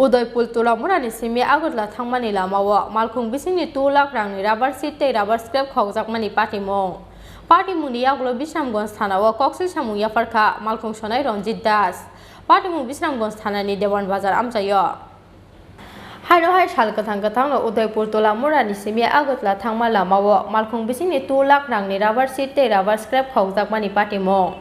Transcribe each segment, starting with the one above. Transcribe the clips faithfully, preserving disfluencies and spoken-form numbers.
Udaipur Tulamurani simi Agartala thangmani lamao malkhung bisingni two lakh rangni rubber sheet tei rubber scrap khokjakmani patimung. Patimungni yagulo Bisramganj thanao koksil samung yapharkha malkhung sonai Ranjit Das. Patimung Bisramganj thanani Dewan Bazar amchaio. Haino hai sal kwthang kwthangno Udaipur Tulamurani simi Agartala thangma lamao malkhung bisingni two lakh rangni rubber sheet tei rubber scrap khokjakmani patimung.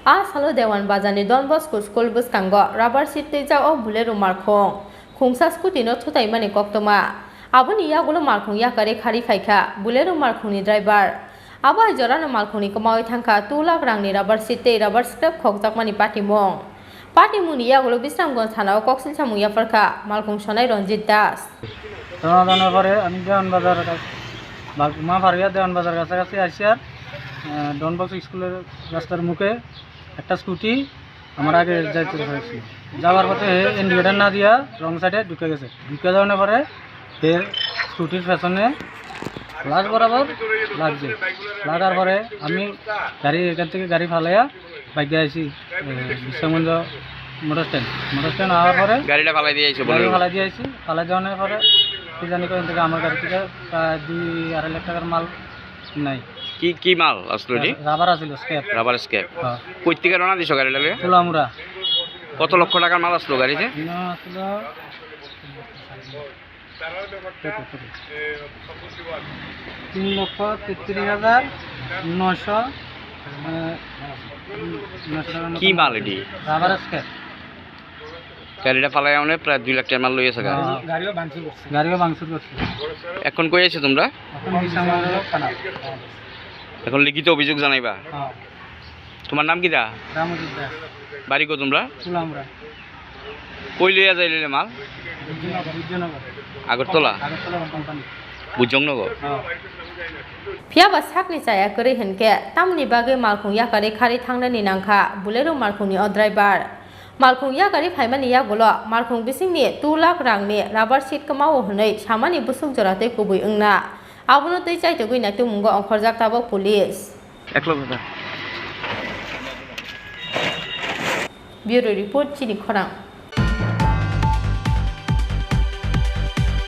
A salo Dewan Bazarni Don Bosco School bwskango rubber sheet twijak o Bolero malkhung khungsa scooty no thutaimani koktwma. Aboni yagulo malkhung yakarwi kharwi phaikha Bolero malkhungni driver. Abo hai jorano malkhungni kwmawi thangkha two lakh rangni rubber sheet tei rubber scrap khokjakmani patimung. Patimungni yagulo Bisramganj thanao koksil samung yapharkha malkhung sonai Ranjit Das. Rana dana pore ami Dewan Bazar ka-, Bal-, Ma Pharia Dewan Bazar kachakhasi aisya, eh, Don Bosco school-or rastar mukhe ekta scooty amar age jaite dhoresi. Jabar pothe he indicator na diya wrong side-e dhuke gese. Dhuke jaonar pore he scooty-r pesone last borabor lagje. Lagar pore ami gari, ekhan theke gari phalaiya bike diye aisi, eh, Bisramganj motor stand. Motor stand aar pore গাড়িটা ফালাই দিয়ে আইছো, গাড়ি Bolero। ফালাই দিয়ে আইছি। ফালাই দেওয়ানোর পরে কি জানি কই থেকে আমার গাড়ি থেকে প্রায় দুই আড়াই লাখ টাকার মাল নাই। কি, কি মাল আসলো এটি? রাবার আছিল, স্ক্র্যাপ। Rubber scrap. হ্যাঁ। কই থেকে রওনা দিছো গাড়িটা লইয়া? তুলামুড়া। কত লক্ষ টাকার মাল আসলো গাড়িতে? এনে আসলো তিন লক্ষ তেত্রিশ হাজার নয়শো, আহ, নয়শো টাকার মতো কি মাল এটি? Rubber scrap. গাড়িটা ফালাই মানে প্রায় দুই লাখ টাকার মাল লইয়া গেছে গা। হ্যাঁ। গাড়িও ভাঙচুর করছে। গাড়িও ভাঙচুর করছে। এখন কই আছো তোমরা? এখন বিশালগঞ্জ থানা। এখন লিখিত অভিযোগ জানাইবা? হ্যাঁ। তোমার নাম কিতা? রামজিৎ দাস। বাড়ি কো তোমরা? তুলামুড়া। কই লইয়া যাই লইলে মাল? বুদ্ধনগর, বুদ্ধনগর। আগরতলা? আগরতলা কোম্পানি। বুজংনগর? হ্যাঁ। Phiya ba sakni chaya kwrwi hinkhe tamni bagwi malkhung yakarwi kharwi thangnani nangkha Bolero malkhungni o driver. Malkhung yakarwi phaimani yagulo malkhung bisingni two lakh rangni rubber sheet kwmao hwnwi samani bwswk jora tei kubui wngna. Abono twi chaitugwi naitukmungo ongkhorjak tabok police. Ek lok dada. Bureau report, Chini Khorang.